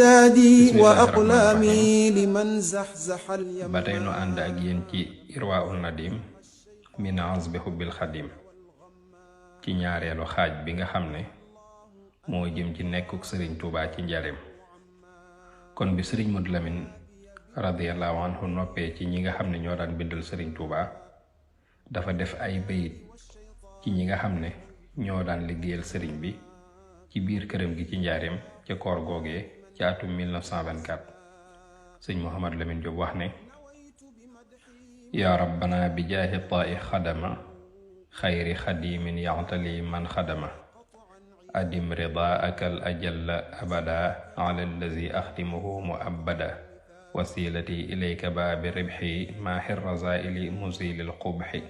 مدادي وأقلامي لمن زحزح اليمن. ba tey nu ànd ak yéen ci Irwaa'u Nadim min azbi hubbil xadim ci ñaareelu xaaj bi nga xam ne moo jëm ci nekkuk sëriñ Tuubaa ci njareem. kon bi sëriñ Modou Lamine radiyallahu anhu noppee ci ñi nga xam ne ñoo daan bindal sëriñ Tuubaa dafa def ay bayit ci ñi nga xam ne ñoo daan liggéeyal sëriñ bi ci biir këram gi ci njaareem ca koor googee ci atum 1924. sëñ Mouhamad Lamine Diop wax ne: yaa rabbana bi jaahi taa'i xadama xayri xadimin yaxtali man xadama adim ridaaka al ajalla abada ala allazi axtimuhu muabbada wasilati ilayka baabi ribxi maaxi razaili musilil qubxi.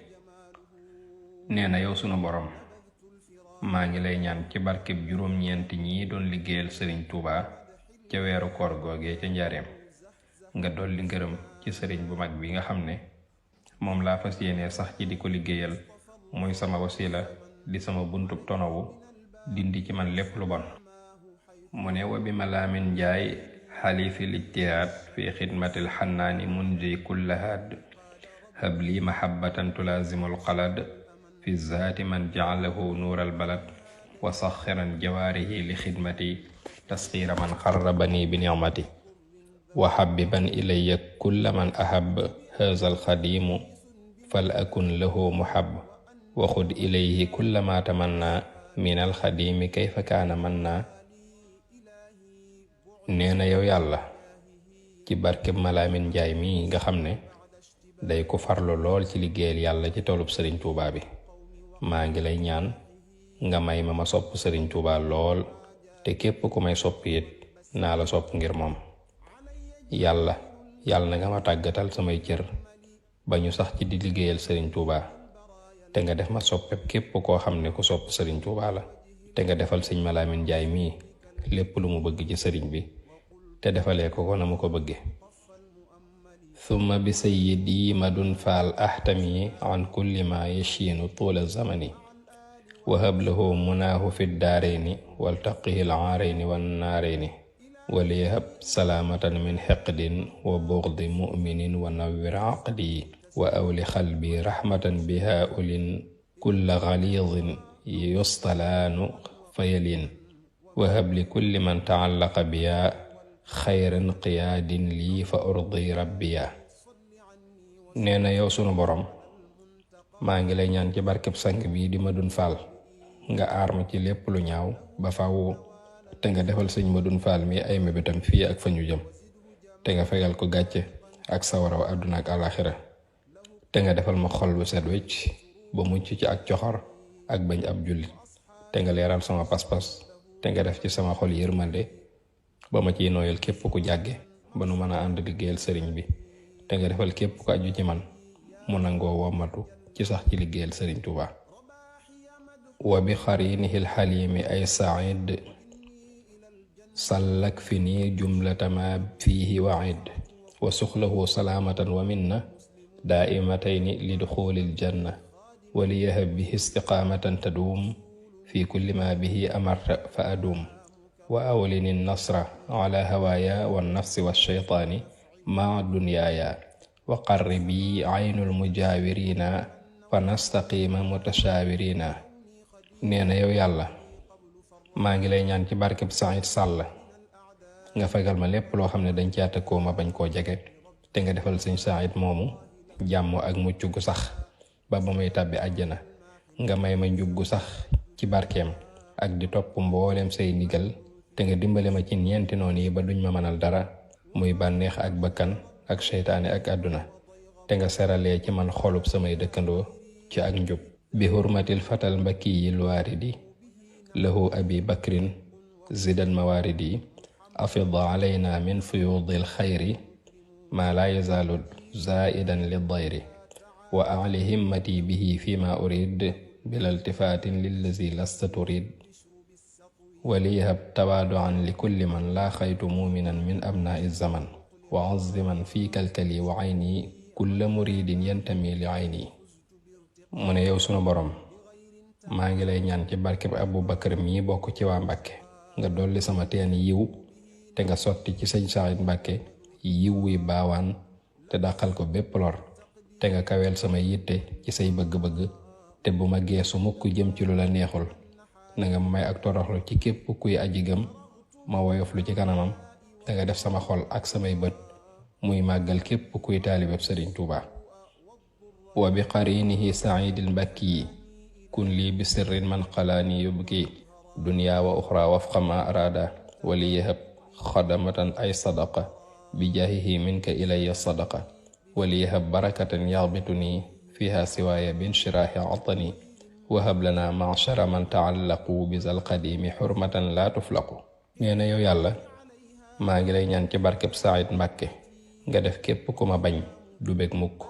nee na yow sunu borom maa ngi lay ñaan ci barkeb juróom-ñeenti ñii doon liggéeyal sëriñ Tuuba ca weeru koor googee ca njaareem nga dolli ngërëm ci sëriñ bu mag bi nga xam ne moom laa fas yéene sax ci di ko liggéeyal muy sama wasila di sama buntub tonowu dindi ci man lépp lu bon. mu ne wa bi ma laamin njaay xalifil ijtihaad fi xidmatil xannaani munji kullahaad habli mahabbatan tulaazimul qalad fi zaati man jacalahu nuural balad wa saxiran jawaarihi li xidmati tasxiira man xarrabani bi nicmati wa xabiban ilaya kulla man ahab haazal xadiimu fal akun lahu muhab wa xud ilayhi kulla ma tamanna min alxadiimi kayfa kaana manna. nee na yow yàlla ci barkeb Malaamin Njaay mi nga xam ne day ko farlu lool ci liggéeyal yàlla ci toolub sëriñ Tuubaa bi maa ngi lay ñaan nga may ma sopp sëriñ Tuubaa lool te képp ku may sopp it naa la sopp ngir moom. yàlla na nga ma tàggatal samay cër ba ñu sax ci di liggéeyal sëriñ Tuubaa te nga def ma soppeb képp koo xam ne ku sopp sëriñ Tuubaa la te nga defal sëñ Malaamin Njaay mii lépp lu mu bëgg ci sëriñ bi te defalee ko na mu ko bëgge. thumma bi sayyidi madun faal ahtami an kulli ma yashiinu tuula zamani wa hablahu munaahu fi daarayni waltaqihi al-aarayni wannaarayni waliyahab salaamatan min xiqdin wa bughdi mu'minin wa nawwir aqdi wa awli xalbi raxmatan biha ulin kulla xaliidin yustalaanu fayalin wa habli kulli man taallaqa biya xayran qiyaadin lii fa urdi rabbiya. nee na yow sunu borom maa ngi lay ñaan ci barkeb sang bii di Madun Fall nga aar ma ci lépp lu ñaaw ba faw te nga defal sëñ Madun Fall mi ay mébétam fii ak fa ñu jëm te nga fegal ko gàcce ak sawaraw àdduna ak àlaxira te nga defal ma xol bu set wecc ba mucc ci ak coxor ak bañ ab jullit te nga leeral sama pas-pas te nga def ci sama xol yërmande ba ma ciy nooyal képp ku jàgge ba nu mën a ànd liggéeyal sëriñ bi te nga defal képp ku aju ci man mu nangoo wommatu ci sax ci liggéeyal sëriñ Tuuba. wa bi xarinihil xalimi ay said sallak fi nii jumlatama fiihi waid wa suxlahu salaamatan wa minna daa'imatayni li duxulil janna wa li yahab bihi istiqaamatan taduum fi kulli ma bihi amarta fa aduum wa awlini nasra ala hawaaya wa nafsi wa shaytaani maa dunyaaya wa qarribi aynul mujaawirina fa nastaqima mutashaawirina. nee na yow yàlla maa ngi lay ñaan ci barkeb Saïd Sàll nga fegal ma lépp loo xam ne dañ caa tëkkoo ma bañ koo jege te nga defal sëñ Saïd moomu jàmm ak mucc gu sax ba muy tàbbi àjjana nga may ma njub gu sax ci barkeem ak di topp mbooleem say ndigal te nga dimbale ma ci ñeenti noon yi ba duñ ma mënal dara muy bànneex ak bakkan ak seytaane ak àdduna te nga seralee ci man xolub samay dëkkandoo ci ak njub bi hurmatil fatal mbakiyil waaridi lahu abi bakrin zidan mawaridi afid alayna min fuyudil xayri ma la yazaalu zaidan li dayri wa aali himmati bihi fima urid bila iltifaatin lillazi lasta turid waliyahab tawaaduan li kulli man laa xaytu muminan min abnaai zaman wa aziman fi kalkali wa ayni kulla muridin yantami li ayni. mu ne yow sunu borom maa ngi lay ñaan ci barkeb Abu Bakar mii bokk ci waa Mbàkke nga dolli sama teen yiw te nga sotti ci sëñ Saïd Mbàkke yiw wi baawaan te dàqal ko bépp lor, te nga kaweel sama yitte ci say bëgg-bëgg, te bu ma geesu mukk jëm ci lu la neexul. na nga may ak toroxlu ci képp kuy aji gëm, ma woyof lu ci kanamam, te nga def sama xol ak samay bët muy màggal képp kuy taalibeb Sëriñ Tuuba. wa bi qarinihi saidil mbakki yi kun lii bi sirrin man xalaani yubki dunya wa uxra wafqa ma araada wali yahab xadamatan ay sadaqa bi jaahihi minka ilayya sadaqa wali yahab barakatan yaxbituni fiha siwaaya bin shiraahi atani wahab lana ma'shara man taallaqu bi zal qadimi xurmatan laa tuflaqu. nee na yow yàlla maa ngi lay ñaan ci barkeb Saïd Mbàkke nga def képp ku ma bañ du bég mukk,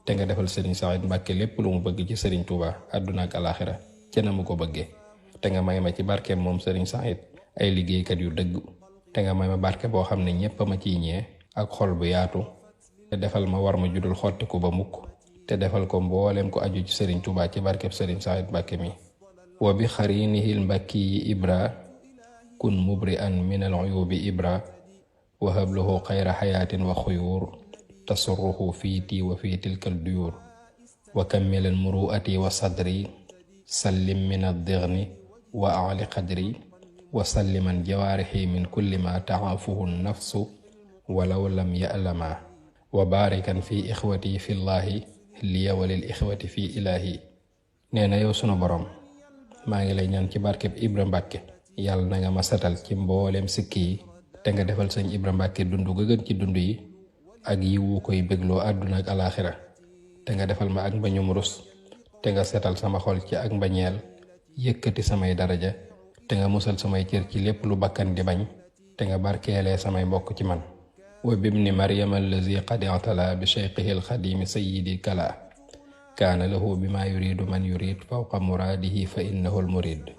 te nga defal sëriñ Saïd Mbàkke lépp lu mu bëgg ci sëriñ Tuuba àdduna ak alaaxira ca na mu ko bëggee, te nga may ma ci barkeem moom sëriñ Saïd ay liggéeykat yu dëgg, te nga may ma barke boo xam ne ñépp a ma ciy ñee ak xol bu yaatu, te defal ma war ma judul xottiku ba mukk, te defal ko mbooleem ko aju ci sëriñ Tuuba ci barkeb sëriñ Saïd Mbàkke mi. wa bi xarinihil mbakki yi ibra kun mubri an min al uyubi ibra wa hablahu xayra xayaatin wa xuyuur tasurruhu fiiti wa fi tilkal duyuur wa kammilan muru'ati wa sadri sallim min addigni wa aali qadri wa salliman jawaarixi min kulli ma taafuhu nafsu walaw lam ya'lama wa baarikan fi ixwati fi llaahi liya walil ixwati fi ilaahi. nee na yow sunu borom maa ngi lay ñaan ci barkeb Ibra Mbàkke yàlla na nga ma setal ci mbooleem sikki yi, te nga defal sëñ Ibra Mbàkke dund ga gën ci dund yi ak yiwu koy bégloo àdduna ak alaaxira, te nga defal ma ak mbañum rus, te nga setal sama xol ci ak mbañeel, yëkkati samay daraja, te nga musal samay cër ci lépp lu bakkan di bañ, te nga barkeelee samay mbokk ci man. wa bibni maryama allazi qad i'tala bi shaykhihi alxadimi sayyidi kala kaana lahu bima yuridu man yurid fawqa muraadihi fa innahu almurid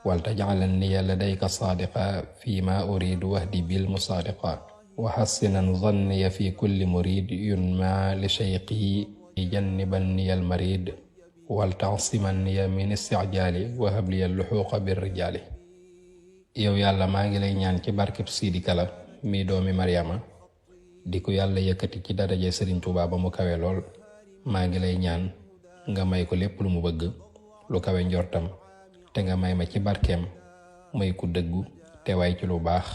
wal taj'alanniya ladayka saadiqa fi ma uridu wahdi bil musaadiqa wa hassinan zanniya fi kulli murid yunma li shaykhihi jannibanniya almarid wal ta'simanniya min isti'jaali wa habliya luhuuqa bir rijaali. yow yàlla maa ngi lay ñaan ci barkeb Sidi Kala mi doomi Maryama di ko yàlla yëkkati ci daraje Sëriñ Tuuba ba mu kawe lool, maa ngi lay ñaan nga may ko lépp lu mu bëgg lu kawe njortam, te nga may ma ci barkeem may ku dëggu te way ci lu baax,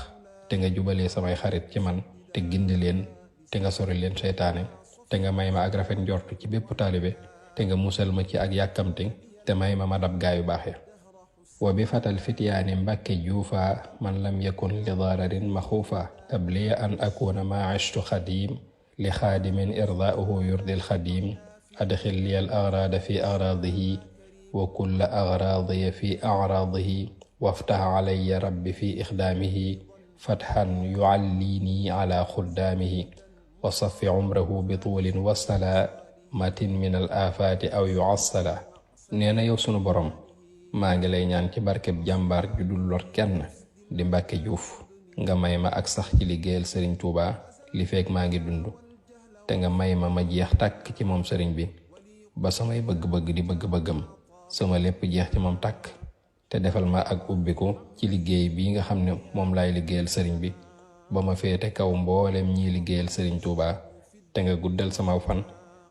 te nga jubalee samay xarit ci man te gindi leen, te nga sori leen seytaane, te nga may ma ak rafet njort ci bépp taalibe, te nga musal ma ci ak yàkkamti, te may ma dab gaayu baax ya. wa bi fatal fityaani Mbàkke juufa man lam yakun li dararin maxuufa tabliya an akuna ma ashtu xadim li xaadimin irdaauhu yurdil xadim adxil li al agrada fi agradihi wa kulla agradiya fi agradihi waftax calaya rabbi fi ixdaamihi fatxan yucallini ala xuddaamihi wa safi cumrahu bi tuulin wasala matin min al aafaati aw yucassala. nee na yow sunu borom maa ngi lay ñaan ci barkeb jàmbaar ju dul lor kenn di Mbàkke Juuf nga may ma ak sax ci liggéeyal Sëriñ Tuuba li feek maa ngi dund, te nga may ma jeex tàkk ci moom sëriñ bi ba samay bëgg-bëgg di bëgg-bëggam, sama lépp jeex ci moom tàkk, te defal ma ak ubbiku ci liggéey bii nga xam ne moom laay liggéeyal sëriñ bi ba ma féete kaw mboolem ñiy liggéeyal Sëriñ Tuuba, te nga guddal sama fan,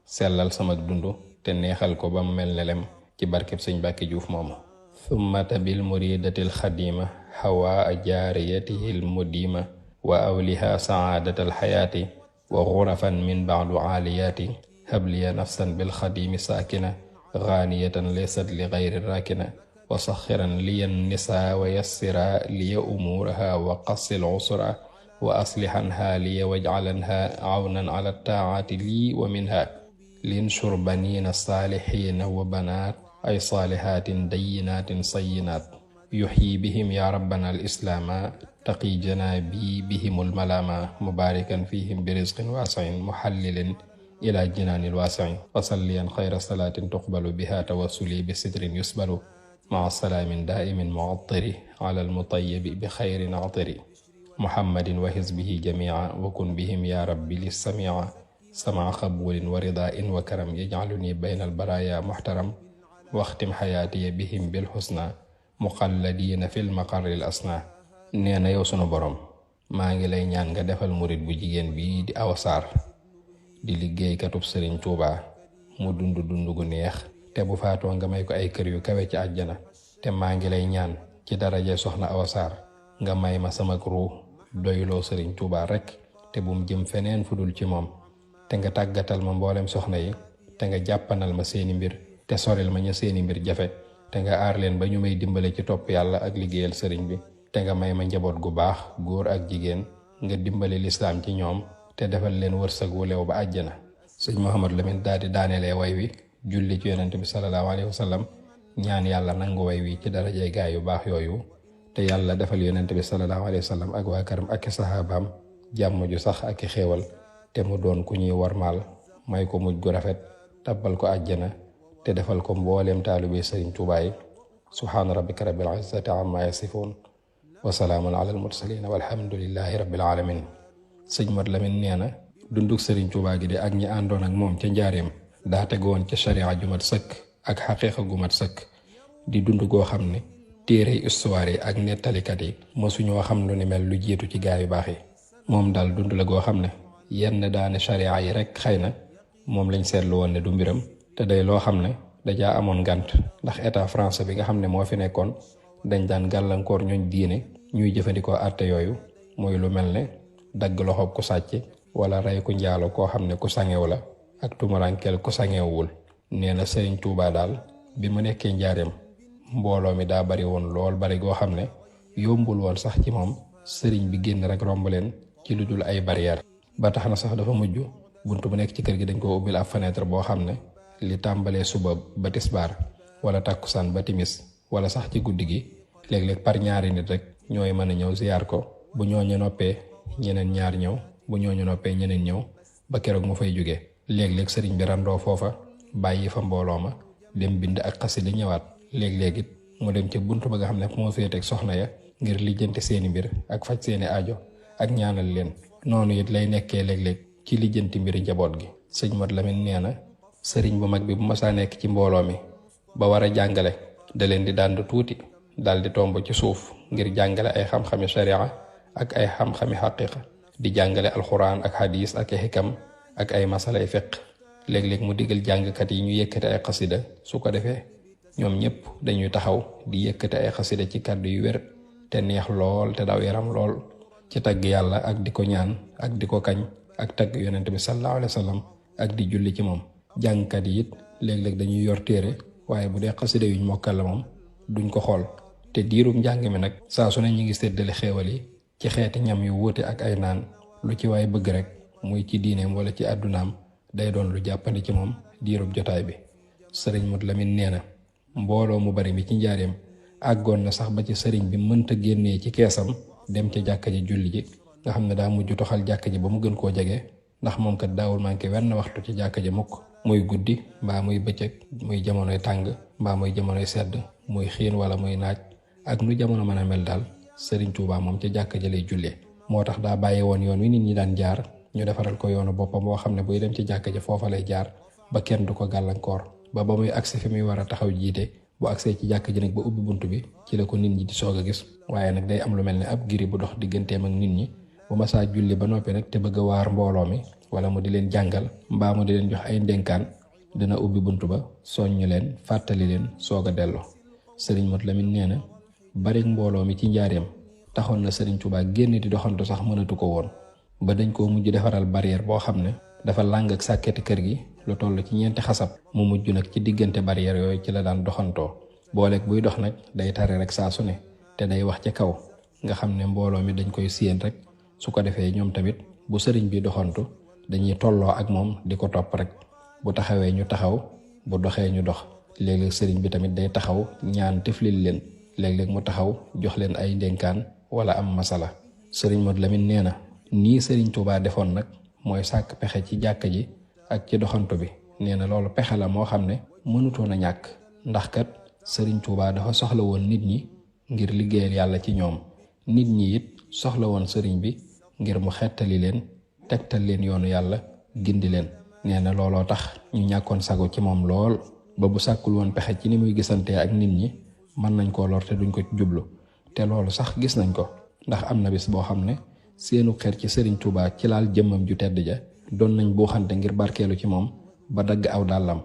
sellal sama dund, te neexal ko ba mu mel ne lem ci barkeb sëñ Mbàkke Juuf moomu. thummata bil muridatil xadima xawaa jaariyatihil mudima wa awliha saadatal xayaati wa xurafan min baadu aaliyaati habliya nafsan bil xadimi saakina gaaniyatan laysat li gayri raakina wa saxiran liyan nisaa wa yassira liya umuuraha wa qassil usra wa aslihanha liya wajcalanha awnan ala taacaati lii wa minha linshur baniina saalixiina wa banaat ay saalihaatin dayyinaatin sayyinaat yuxyi bihim yaa rabbana al islaama taqi janaabi bihimul malaama mubaarikan fihim bi rizqin waasiin muxallilin ila jinaanil waasiin wasalliyan xayra salaatin tuqbalu biha tawassuli bi sitrin yusbalu maa salaamin daa'imin mu'attiri ala almutayyibi bi xayrin atiri muhammadin wa hizbihi jamiica wa kun bihim yaa rabbi li samiica samaa qabuulin wa ridaa'in wa karam yajcaluni bayna albaraaya muxtaram waxtim xayaatiya bihim bil xusna muqalladiina fil maqarril asna. nee na yow sunu borom maa ngi lay ñaan nga defal murit bu jigéen bi di Awa Sarr di liggéeykatub Sëriñ Tuubaa mu dund gu neex te bu faatoo nga may ko ay kër yu kawe ci àjjana. te maa ngi lay ñaan ci daraje soxna Awa Sarr nga may ma sama ruu doyloo Sëriñ Tuubaa rekk te bum jëm feneen fu dul ci moom, te nga tàggatal ma mboolem soxna yi te nga jàppanal ma seeni mbir te soril ma ña seeni mbir jafe, te nga aar leen ba ñu may dimbale ci topp yàlla ak liggéeyal sëriñ bi, te nga may ma njaboot gu baax góor ak jigéen, nga dimbale lislaam ci ñoom te defal leen wërsëg wu leew ba àjjana. sëñ Mouhamadou Lamine daal di daanelee way wi julli ci yonent bi salallaahu alayhi wa sallam, ñaan yàlla nangu way wi ci darajay gaay yu baax yooyu, te yàlla defal yonent bi salallaahu alayhi wa sallam ak waa këram ak i saxaabaam jàmm ju sax ak i xéewal, te mu doon ku ñuy warmaal, may ko mujj gu rafet, tabbal ko àjjana, te defal ko mbooleem taalibe Sëriñ Tuubaa yi. subhaana rabbika rabbil izzati ammaa yasifuun wa salaamun alal mursaliin walhamdulillaahi rabbil aalamiin. sëñ Mat Lamin nee na dunduk Sëriñ Tuubaa gi de ak ñi àndoon ak moom ca njaareem daa tegoon ca sharia ju mat sëkk ak xaqiiqa gu mat sëkk, di dund goo xam ne téere histoire yi ak nettalikat yi mosuñoo xam lu ni mel lu jiitu ci gaa yu baax yi. moom daal dund la goo xam ne yenn daane sharia yi rek xëy na moom lañ seetlu woon ne du mbiram, te day loo xam ne dajaa amoon ngànt ndax état français bi nga xam ne moo fi nekkoon dañ daan gàllankoor ñooñ diine ñuy jëfandikoo àtte yooyu, mooy lu mel ne dagg loxoob ku sàcc wala rey ku njaalo koo xam ne ku sangew la ak tumurankeel ku sangewul. nee na Sëriñ Tuubaa daal bi mu nekkee njaareem mbooloo mi daa bari woon lool, bari goo xam ne yombul woon sax ci moom sëriñ bi génn rek romb leen ci lu dul ay barrière, ba tax na sax dafa mujj bunt bu nekk ci kër gi dañ ko ubbil ab fenêtre boo xam ne li tàmbalee suba ba tisbaar wala takkusaan ba timis wala sax ci guddi gi léeg-léeg par ñaari nit rek ñooy mën a ñëw ziyaar ko. bu ñooñu noppee ñeneen ñaar ñëw, bu ñooñu noppee ñeneen ñëw, ba keroog mu fay jóge. léeg-léeg sëriñ bi randoo foofa bàyyi fa mbooloo ma dem bind ak xasida ñëwaat. léeg-léeg it mu dem ca bunt ba nga xam ne moo féeteeg soxna ya ngir lijjanti seeni mbir ak faj seeni aajo ak ñaanal leen. noonu it lay nekkee léeg-léeg ci lijjanti mbiri njaboot gi. sëñ Mat Lamin nee na sëriñ bu mag bi bu masaa nekk ci mbooloo mi ba war a jàngale da leen di dànd tuuti dal di tomb ci suuf ngir jàngale ay xam-xami sharia ak ay xam-xami xaqiqa, di jàngale alxuraan ak hadis ak xikam ak ay masalay fiq. léeg-léeg mu digal jàngkat yi ñu yëkkate ay xasida, su ko defee ñoom ñëpp dañuy taxaw di yëkkate ay xasida ci kàddu yu wér te neex lool te daw yaram lool ci tagg yàlla ak di ko ñaan ak di ko kañ ak tagg yonent bi sallallahu alayhi wa sallam ak di julli ci moom. jàngkat yi it léeg-léeg dañuy yor téere, waaye bu dee xasida yuñ mokkal la moom duñ ko xool, te diirum njàng mi nag saa su ne ñu ngi séddale xéewal yi ci xeeti ñam yu wuute ak ay naan, lu ci waay bëgg rek muy ci diineem wala ci àddunaam day doon lu jàppandi ci moom diirub jotaay bi. sëriñ Mat Lamin nee na mbooloo mu bari mi ci njaareem àggoon na sax ba ci sëriñ bi mënta génnee ci keesam dem ca jàkka ji julli ji, nga xam ne daa mujj toxal jàkka ji ba mu gën koo jege, ndax moom kat daawul manqué wenn waxtu ci jàkka ji mukk, muy guddi mbaa muy bëccëg, muy jamonoy tàng mbaa muy jamonoy sedd, muy xiin wala muy naaj, ak nu jamono mën a mel daal Sëriñ Tuubaa moom ca jàkka ji lay jullee. moo tax daa bàyyi woon yoon wi nit ñi daan jaar, ñu defaral ko yoonu boppam boo xam ne buy dem ci jàkka ji foofa lay jaar ba kenn du ko gàllankoor, ba muy agsi fi muy war a taxaw jiite. bu agsee ci jàkka ji nag ba ubbi bunt bi ci la ko nit ñi di soog a gis, waaye nag day am lu mel ne ab giri bu dox digganteem ak nit ñi. bu ma saa julli ba noppi nag te bëgg a waar mbooloo mi wala mu di leen jàngal mbaa mu di leen jox ay ndénkaan, dina ubbi bunt ba soññu leen, fàttali leen, soog a delloo. Sëriñ Mat Lamin nee na bari mbooloo mi ci njaareem taxoon na Sëriñ Tuubaa génn di doxantu sax mënatu ko woon, ba dañ koo mujj defaral barrière boo xam ne dafa làng ak sàkketi kër gi lu toll ci 4 xasab. mu mujj nag ci diggante barrière yooyu ci la daan doxantoo. booleeg buy dox nag day tare rek saa su ne te day wax ci kaw, nga xam ne mbooloo mi dañ koy séen rek. su ko defee ñoom tamit bu sëriñ bi doxantu dañuy tolloo ak moom di ko topp rek, bu taxawee ñu taxaw, bu doxee ñu dox. léeg-léeg sëriñ bi tamit day taxaw ñaan tiflil leen, léeg-léeg mu taxaw jox leen ay ndénkaan wala am masala. sëriñ Mat Lamin nee na nii Sëriñ Tuubaa defoon nag mooy sàkk pexe ci jàkka ji ak ci doxantu bi. nee na loolu pexe la moo xam ne mënutoon a ñàkk, ndax kat Sëriñ Tuubaa dafa soxla woon nit ñi ngir liggéeyal yàlla ci ñoom, nit ñi it soxla woon sëriñ bi ngir mu xettali leen, tegtal leen yoonu yàlla, gindi leen. nee na looloo tax ñu ñàkkoon sago ci moom lool, ba bu sàkkul woon pexe ci ni muy gisantee ak nit ñi mën nañ koo lor te duñ ko jublu. te loolu sax gis nañ ko, ndax am na bis boo xam ne seenu xer ci sëriñ Tuubaa ci laal jëmmam ju tedd ja doon nañ buuxante ngir barkeelu ci moom ba dagg aw dàllam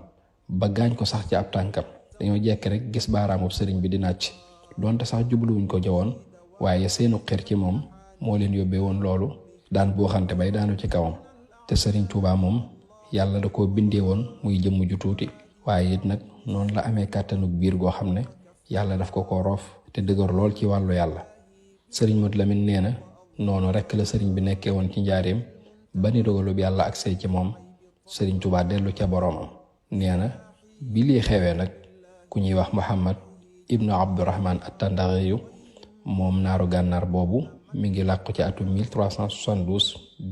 ba gaañ ko sax ci ab tànkam. dañoo jekk rek gis baaraamub sëriñ bi di nàcc donte sax jubluwuñ ko jawoon waaye seenu xer ci moom moo leen yóbbee woon loolu daan buuxante bay daanu ci kawam. te sëriñ Tuubaa moom yàlla da koo bindee woon muy jëmm ju tuuti waaye it nag noonu la amee kàttanug biir goo xam ne yàlla daf ko roof te dëgër lool ci wàllu yàlla. sëriñ Modou Lamine nee na noonu rekk la sëriñ bi nekkee woon ci njaareem ba ni dogalub yàlla ak say ci moom sëriñ Tuubaa dellu ca boroomam. nee na bi lii xewee nag ku ñuy wax Muhammad ibnu Abdurahman at-Tandaxiyu moom naaru gànnaar boobu mi ngi làqu ci atum 1372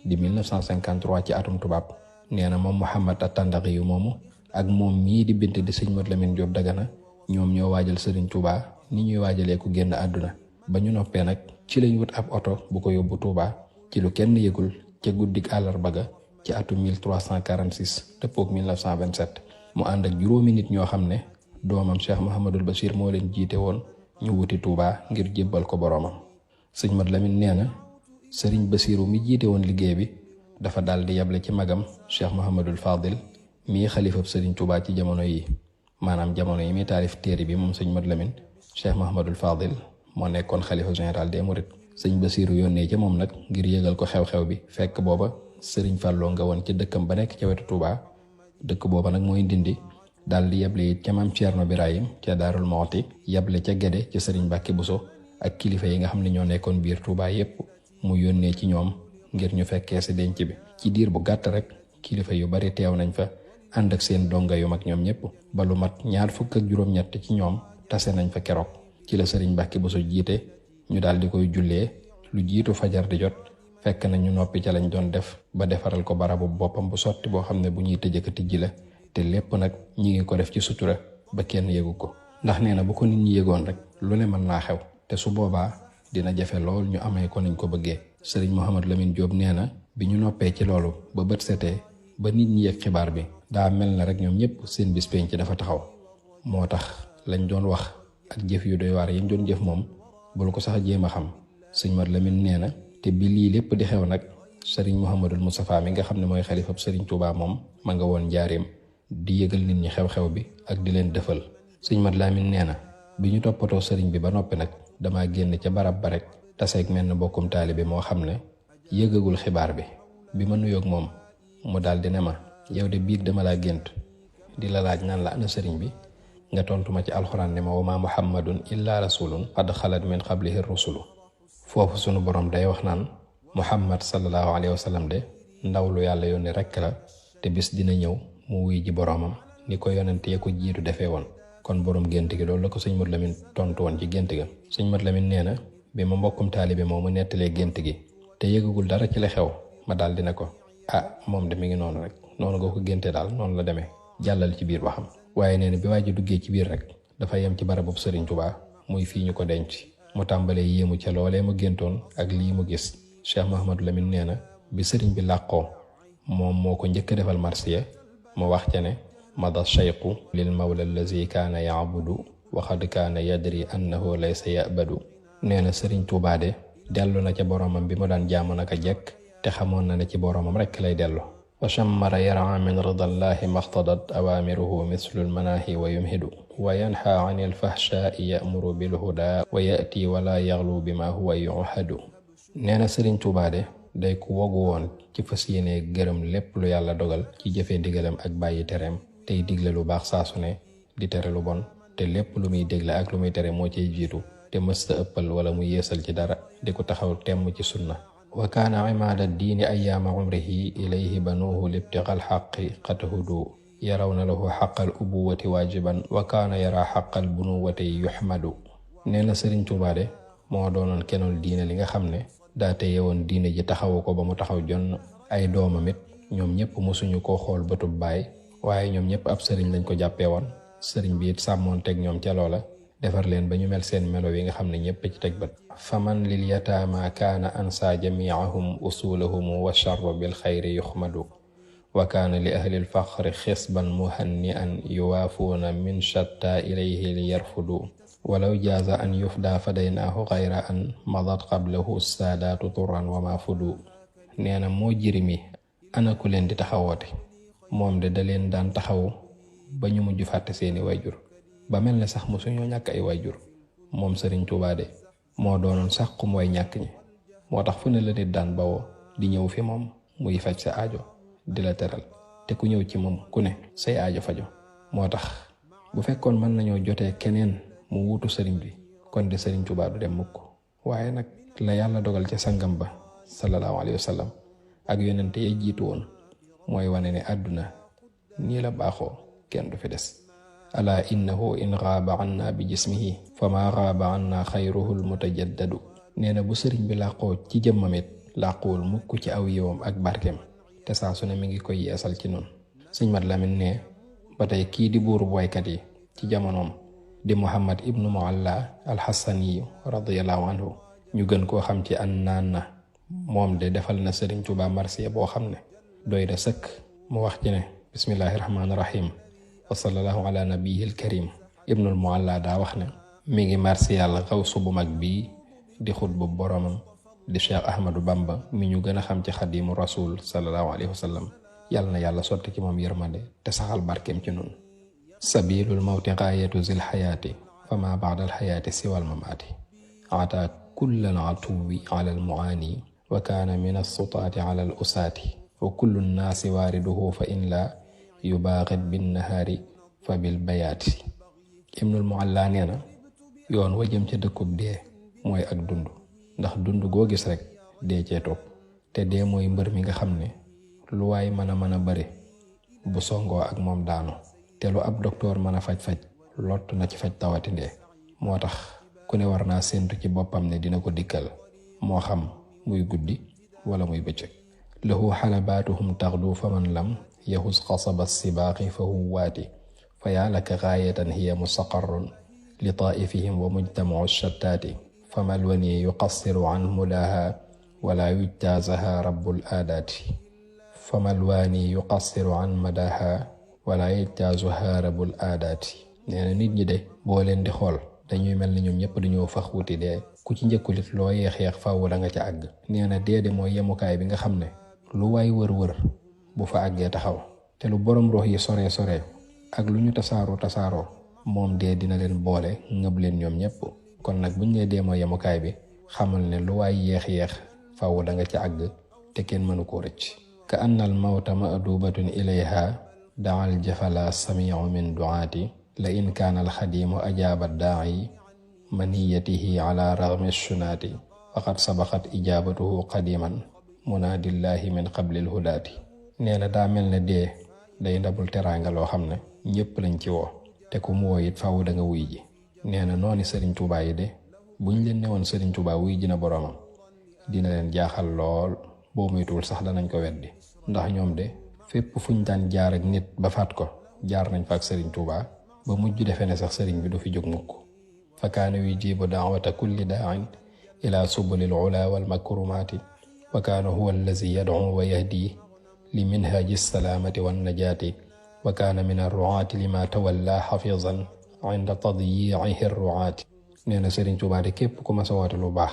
di 1953 ci atum tubaab. nee na moom Muhammad at-Tandaxiyu moomu ak moom mii di bint di sëñ Modou Lamine Diop Dagana ñoom ñoo waajal sëriñ Tuubaa ni ñuy waajalee ku génn àdduna. ba ñu noppee nag ci lañ wut ab oto bu ko yóbbu Tuubaa ci lu kenn yëgul ca guddik àllarba ga ci atum 1346 dëppook 1927 mu ànd ak juróomi nit ñoo xam ne doomam Cheikh Mouhamadul Bachir moo leen jiite woon ñu wuti Tuubaa ngir jébbal ko boroomam. sëñ Modou Lamine nee na sëriñ Basiiru mi jiite woon liggéey bi dafa daal di yable ci magam Cheikh Mouhamadul Fadil mii xalifab sëriñ Tuubaa ci jamono yi maanaam jamono yi muy taalif téere bi moom sëñ Modou Lamine Cheikh Mouhamadul Fadil moo nekkoon xalifa général des Mourides. sëñ Basiiru yónnee ca moom nag ngir yëgal ko xew-xew bi fekk booba sëriñ Fàlloo nga woon ci dëkkam ba nekk ca wetu Tuubaa. dëkk booba nag mooy Ndindi daal di yeble it ca maam Ceerno Birahim ca Daarul Mooti yeble ca Gede ca sëriñ Mbàkke Buso ak kilifa yi nga xam ne ñoo nekkoon biir Tuubaa yépp mu yónnee ci ñoom ngir ñu fekkee si denc bi. ci diir bu gàtt rek kilifa yu bari teew nañ fa ànd ak seen donga yu mag ñoom ñépp ba lu mat 23 ci ñoom tase nañ fa keroog. ci la sëriñ Mbàkke Buso jiite ñu daal di koy jullee lu jiitu fajar di jot fekk na ñu noppi ca lañ doon def ba defaral ko barabu boppam bu sotti boo xam ne bu ñuy tëjëka tijji la te lépp nag ñi ngi ko def ci sutura ba kenn yëgu ko. ndax nee na bu ko nit ñi yëgoon rek lu ne mën naa xew te su boobaa dina jafe lool ñu amee ko niñ ko bëggee. sëriñ Mouhamadou Lamine Diop nee na bi ñu noppee ci loolu ba bët setee ba nit ñi yëg xibaar bi daa mel na rek ñoom ñëpp seen bis penc dafa taxaw. moo tax lañ doon wax ak jëf yu doy waar yi ñu doon jëf moom bul ko sax jéem a xam. sëñ Modou Lamine nee na te bi lii lépp di xew nag sëriñ Mouhamadul Moustapha mi nga xam ne mooy xalifab sëriñ Tuubaa moom ma nga woon njaareem di yëgal nit ñi xew-xew bi ak di leen dëfal. sëñ Modou Lamine nee na bi ñu toppatoo sëriñ bi ba noppi nag damaa génn ca barab ba rek taseeg mel na bokkum taalibe moo xam ne yëgagul xibaar bi ma nuyoog moom mu daal di ne ma yow de biig dama laa gént di la laaj naan la ana sëriñ bi nga tontu ma ci alxuraan ne ma wa maa muhammadun illa rasulun qad xalat min qablihi rusulu. foofu sunu borom day wax naan muhammad sallallahu alayhi wa sallam de ndaw lu yàlla yónni rekk la te bis dina ñëw mu wuy ji boroomam ni ko yonent ya ko jiitu defee woon. kon borom gént gi loolu la ko sëñ Modou Lamine tontu woon ci gént ga. sëñ Modou Lamine nee na bi ma mbokkum taalibe moom mu nettalee gént gi te yëgagul dara ci la xew ma daal dina ko moom de mi ngi noonu rek noonu nga ko génte daal noonu la demee jàllal ci biir waxam. waaye nee na bi waa ji duggee ci biir rek dafa yem ci barabub sëriñ Tuubaa muy fii ñu ko denc mu tàmbalee yéemu ca loolee mu géntoon ak lii mu gis. Cheikh Mouhamadou Lamine nee na bi sëriñ bi làqoo moom moo ko njëkk a defal marsiya mu wax ca ne mada cheyqu lil mawla allazi kaana yaabudu wa qad kaana yadri annahu laysa yabadu. nee na sëriñ Tuubaa de dellu na ca boroomam bi mu daan jaamu naka jekk te xamoon na ne ci boroomam rekk lay dellu. wa shammara yara min ridallahi maxtadat awaamiruhu mislu lmanaahi wa yumhidu wa yanha an ilfahshaai yamuru bilhuda wa yati wala yaxlu bima huwa yuhadu. nee na sëriñ Tuubaa de day ku wogu woon ci fas yéene gërëm lépp lu yàlla dogal ci jëfee ndigalam ak bàyyi tereem tey digle lu baax saa su ne di tere lu bon te lépp lu muy digle ak lu muy tere moo cay jiitu te mësta ëppal wala mu yeesal ci dara di ko taxaw temm ci sunna. wa kaana imaada diini ayaama umrihi ilayhi banuuhu libtiqal xaqi qad hudu yarawna lahu xaqal ubuwati waajiban wa kaana yara xaqal bunuwati yuxmadu. nee na sëriñ Tuubaa de moo doonoon kenul diine li nga xam ne daa teye woon diine ji taxawu ko ba mu taxaw jonn. ay doomam it ñoom ñëpp mosuñu koo xool bëtub baay waaye ñoom ñëpp ab sëriñ lañ ko jàppee woon. sëriñ bi it sàmmoon teg ñoom ca loola defar leen ba ñu mel seen melo yi nga xam ne ñëpp ci teg bët. faman lil yataama kaana ansa jamiahum usulahum wa charru bil xayri yuxmadu wa kaana li ahli lfaqri xisban muhanni an yuwaafuuna min shatta ilayhi li yarfudu walaw jaaza an yufda fadaynaahu xayra an madat qablahu saadaatu turran wa ma fudu. nee na moo jirimi ana ku leen di taxawoote, moom de da leen daan taxaw ba ñu mujj fàtte seeni wayjur, ba mel ne sax mosuñoo ñàkk ay wayjur. moom Sëriñ Tuubaa de moo doonoon sax xum way ñàkk ñi, moo tax fu ne la nit daan bawoo di ñëw fi moom muy faj sa aajo di la teral, te ku ñëw ci moom ku ne say aajo fajo. moo tax bu fekkoon mën nañoo jotee keneen mu wuutu sëriñ bi kon de Sëriñ Tuubaa du dem mukk. waaye nag la yàlla dogal ca sangam ba sallallahu alayhi wa sallam ak yonente ya jiitu woon mooy wane ne àdduna nii la baaxoo, kenn du fi des. ala innahu in gaaba anna bi jismihi fa ma gaaba anna xayruhu almutajaddadu. nee na bu sëriñ bi làqoo ci jëmmam it làquwul mukk ci aw yiwam ak barkeem, te saa su ne mi ngi koy yeesal ci noonu. Sëñ Mat Lamin ne ba tey kii di buurub waykat yi ci jamonoom di Muhammad ibnu Mualla alxasaniyu radiallahu anhu, ñu gën koo xam ci an naan na, moom de defal na Sëriñ Tuubaa marsiya boo xam ne doy da sëkk. mu wax ci ne bismillahi rahmaani rahim wa sallallahu ala nabiyil karim. ibnul Mualla daa wax ne mi ngi marsiyal xawsu bu mag bii di xutbu boromam di Cheikh Ahmadou Bamba mi ñu gën a xam ci xadimu rasul sallallahu alayhi wa sallam. yàlla na yàlla sotti ci moom yërmande te saxal barkeem ci nun. sabilul mawti gaayatu zil xayaati fa ma baada al xayaati siwal mamaati. ata kullal atuwi ala al muaani wa kaana min assutaati ala al usaati wa kullu nnaasi waariduhu fa in la yubaaxit binnahaari fa bil bayaati. ibnul Mualla nee na yoon wa jëm ca dëkkub dee mooy ak dund, ndax dund goo gis rek dee cee topp, te dee mooy mbër mi nga xam ne lu waay mën a bëre bu songoo ak moom daanu, te lu ab doktoor mën a faj-faj lott na ci faj tawati ndee. moo tax ku ne war naa séentu ci boppam ne dina ko dikkal, moo xam muy guddi wala muy bëccëg. lahu xalabaatuhum taxdu fa man lam yaxus xasaba sibaaqi fa huwaati fa yaa laka gaayatan hiya mustaqarrun li taa'ifihim wa mujtamacu shattaati fa malwani yuqassiru an mudaaha wala yujtaazaha rabbul aadaati fa malwani yuqassiru an madaaha wala yujtaazuha rabbul aadaati. nee na nit ñi de boo leen di xool dañuy mel ni ñoom ñëpp dañoo fax wuti dee, ku ci njëkkulit loo yeex-yeex faaw da nga ca àgg. nee na dee de mooy yemukaay bi nga xam ne lu waay wër-wër bu fa àggee taxaw, te lu borom rox yi sore ak lu ñu tasaaroo moom dee dina leen boole ngëb leen ñoom ñëpp. kon nag buñ nee dee mooy yemukaay bi xamal ne lu waay yeex-yeex faaw da nga ca àgg te kenn mënu koo rëcc. ka anna al mawta madubatun ilayha daal jafala samiu min duaati la in kaana alxadimu ajaaba daa'i maniyatihi ala ragmi shunaati faqad sabaqat ijaabatuhu qadiman munaadillahi min qablil hudaati. nee na daa mel ne dee day ndabul teraanga loo xam ne ñëpp lañ ci woo, te ku mu woo it faaw da nga wuy ji. nee na nooni Sëriñ Tuubaa yi de buñ leen newoon Sëriñ Tuubaa wuy ji na boroomam dina leen jaaxal lool, boo muytuwul sax danañ ko weddi, ndax ñoom de fépp fuñ daan jaar ak nit ba faat ko jaar nañ fa ak Sëriñ Tuubaa ba mujj defe ne sax sëriñ bi du fi jóg mukk. fa kaana yujibu daawata kulli daa'in ila subulil ula wal makrumaati wa kaana huwa allazi yad'u wa yahdi li minhaji salaamati wan najaati wa kaana min arruaati lima tawalla xafizan inda tadyiihi arruaati. nee na Sëriñ Tuubaa de képp ku ma sa woote lu baax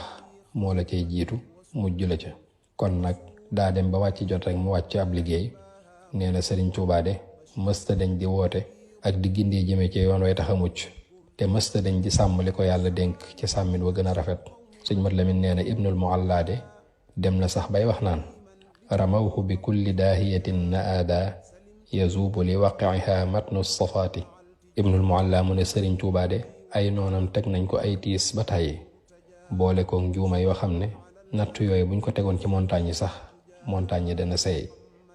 moo la cay jiitu mujj la ca. kon nag daa dem ba wàcc jot rek mu wàcc ab liggéey. nee na Sëriñ Tuubaa de mësta dañ di woote ak di gindee jëme ci yoon way tax a mucc, te mësta dañ di sàmm li ko yàlla dénk ci sàmmin wa gën a rafet. Sëñ Mat Lamin nee na ibnul Mualla de dem na sax bay wax naan ramawhu bi kulli daahiyatin naada yazuubu li waqiha matnu safaati. ibnul Mualla mu ne Sëriñ Tuubaa de ay noonam teg nañ ko ay tiis ba tàyyi, boole ko njuuma yoo xam ne natt yooyu buñ ko tegoon ci montagne yi sax montagne yi dana seey.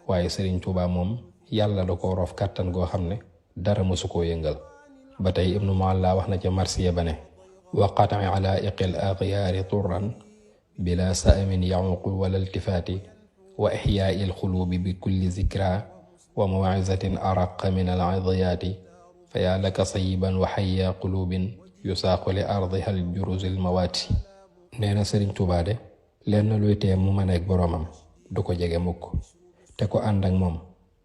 waaye Sëriñ Tuubaa moom yàlla da ko roof kàttan goo xam ne dara mësu koo yëngal. ba tey ibnu Mualla wax na ca marsiya ba ne wa qat'i alaa'iqil aghyaari turran bila sa'amin yaququ wala iltifaati wa ihyaa'il xuluubi bi kulli zikra wa maw'izatin araqa min al-'idyaati fa yaa laka sayyiban wa hayya quluubin yusaaqu li ardiha al-juruzil mawaati. nee na Sëriñ Tuubaa de lenn luy tee mu mën ak boroomam du ko jege mukk, te ko ànd ak moom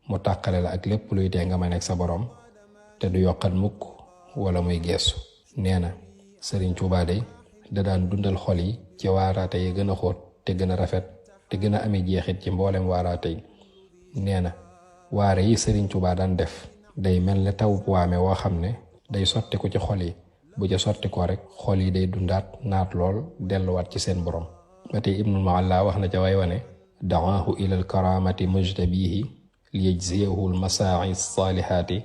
mu tàqale la ak lépp luy tee nga mën ak sa boroom te du yokkat mukk wala muy geesu. nee na Sëriñ Tuubaa day da daan dundal xol yi ci waaraate yi gën a xóot te gën a rafet te gën a amee jeexit ci mboolem waaraate yi. nee na waare yi Sëriñ Tuubaa daan def day mel ne taw waame woo xam ne day sotti ko ci xol yi, bu ca sotti ko rek xol yi day dundaat naat lool delluwaat ci seen borom. ba tey Ibnul Mualla wax na ca way wane da'aahu ilal karaamati mujtabihi liyajziyahu almasaa'i saalihaati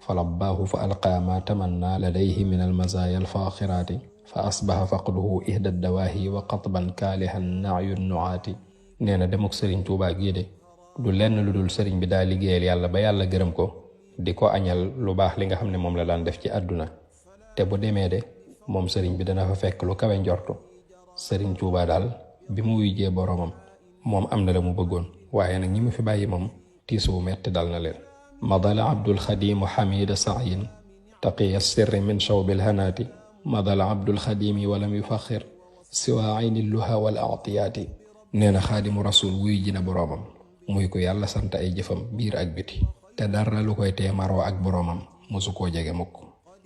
fa labbaahu fa alqaa ma tamanna ladayhi min almazaaya alfaaxiraati fa asbaha faqduhu ihda dawaahi wa qatban kaalihan na'yu nu'aati. nee na demuk Sëriñ Tuubaa gii de du lenn lu dul sëriñ bi daa liggéeyal yàlla ba yàlla gërëm ko, di ko añal lu baax li nga xam ne moom la daan def ci àdduna. te bu demee de moom sëriñ bi dana fa fekk lu kawe njortu. Sëriñ Tuubaa daal bi mu wuyjee boroomam moom am na la mu bëggoon, waaye nag ñi mu fi bàyyi moom tiis wu metti dal na leen. madala abdul xadimu xamida sa'yin taqiya sirri min shawbil hanaati madala abdul xadimi walam yufaxir siwa ayni luha wal atiyaati. nee na xaadimu rasul wuy ji na boroomam muy ko yàlla sant ay jëfam biir ak biti, te dara lu koy tee maroo ak boroomam mosu koo jege mukk.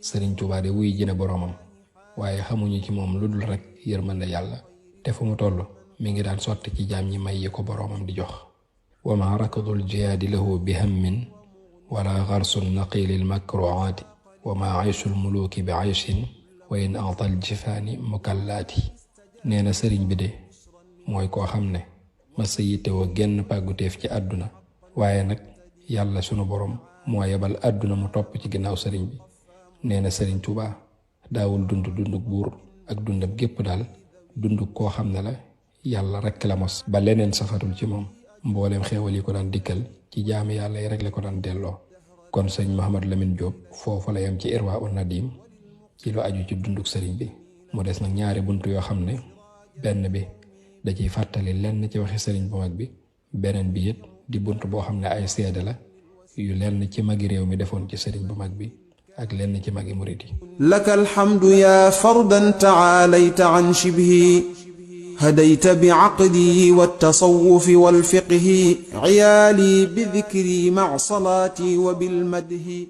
Sëriñ Tuubaa de wuy ji na boroomam waaye xamuñu ci moom lu dul rek yërmande yàlla, te fu mu toll mi ngi daan sotti ci jaam ñi may yi ko boroomam di jox. wa ma rakadul jihaadi lahu bi hammin wala garsul naqilil makruaati wa ma ayshul muluki bi ayshin wa in atal jifaani mukallaati. nee na sëriñ bi de mooy koo xam ne masa yittewoo genn pàgguteef ci àdduna, waaye nag yàlla sunu borom moo yebal àdduna mu topp ci ginnaaw sëriñ bi. nee na Sëriñ Tuubaa daawul dunduk buur ak dundam gépp daal dunduk koo xam ne la yàlla rekk la mos ba leneen safatul ci moom. mbooleem xéewal yi ko daan dikkal ci jaami yàlla yi rek la ko daan delloo. kon sëñ Mouhamadou Lamine Diop foofu la yem ci Irwaa'un Nadiim ci lu aju ci dunduk sëriñ bi. mu des nag ñaari bunt yoo xam ne benn bi da ciy fàttali lenn ci waxi sëriñ bu mag bi, beneen bi it di bunt boo xam ne ay seede la yu lenn ci magi réew mi defoon ci sëriñ bu mag bi ak lenn ci magi murit yi. laka alhamdu ya fardan taalayta an shibhi hadayta bi aqdi wattasawufi walfiqhi ciyaali bidikri mac salaati wa bilmadhi.